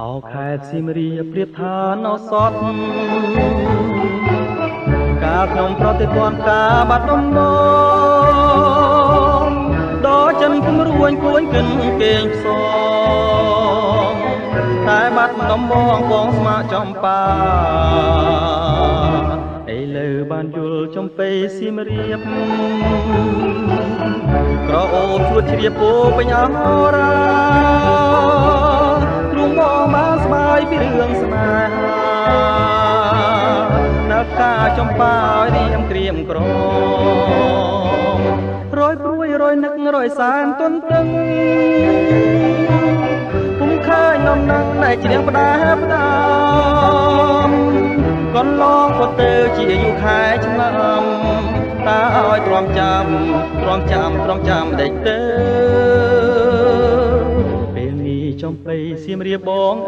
អោខេតសៀមរាបប្រៀបឋានអសតកាលខ្ញុំប្រតិព័ន្ធការបាត់ដំបងដល់ចិនគំរួញគួញគិនគេងផ្សងតែបាត់ដំបងបងស្មាចំប៉ាឥឡូវបានយល់ចំពេសៀមរាបក្រអូបជួតជ្រាបពោពេញអរាទ្រូងបងបានស្បាយពីរឿងស្នេហានៅផ្កាចំប៉ាឲ្យរៀមក្រៀមក្រមរយព្រួយរយនឹករយសែនទន្ទឹងពុំឃើញនំនឹងណែច្រៀងផ្ដាផ្ដាមកន្លងក៏ទៅជាយូរខែឆ្នាំតាឲ្យទ្រាំចាំទ្រាំចាំទ្រាំចាំដេកទៅពេលនេះចំបៃសៀមរាបបង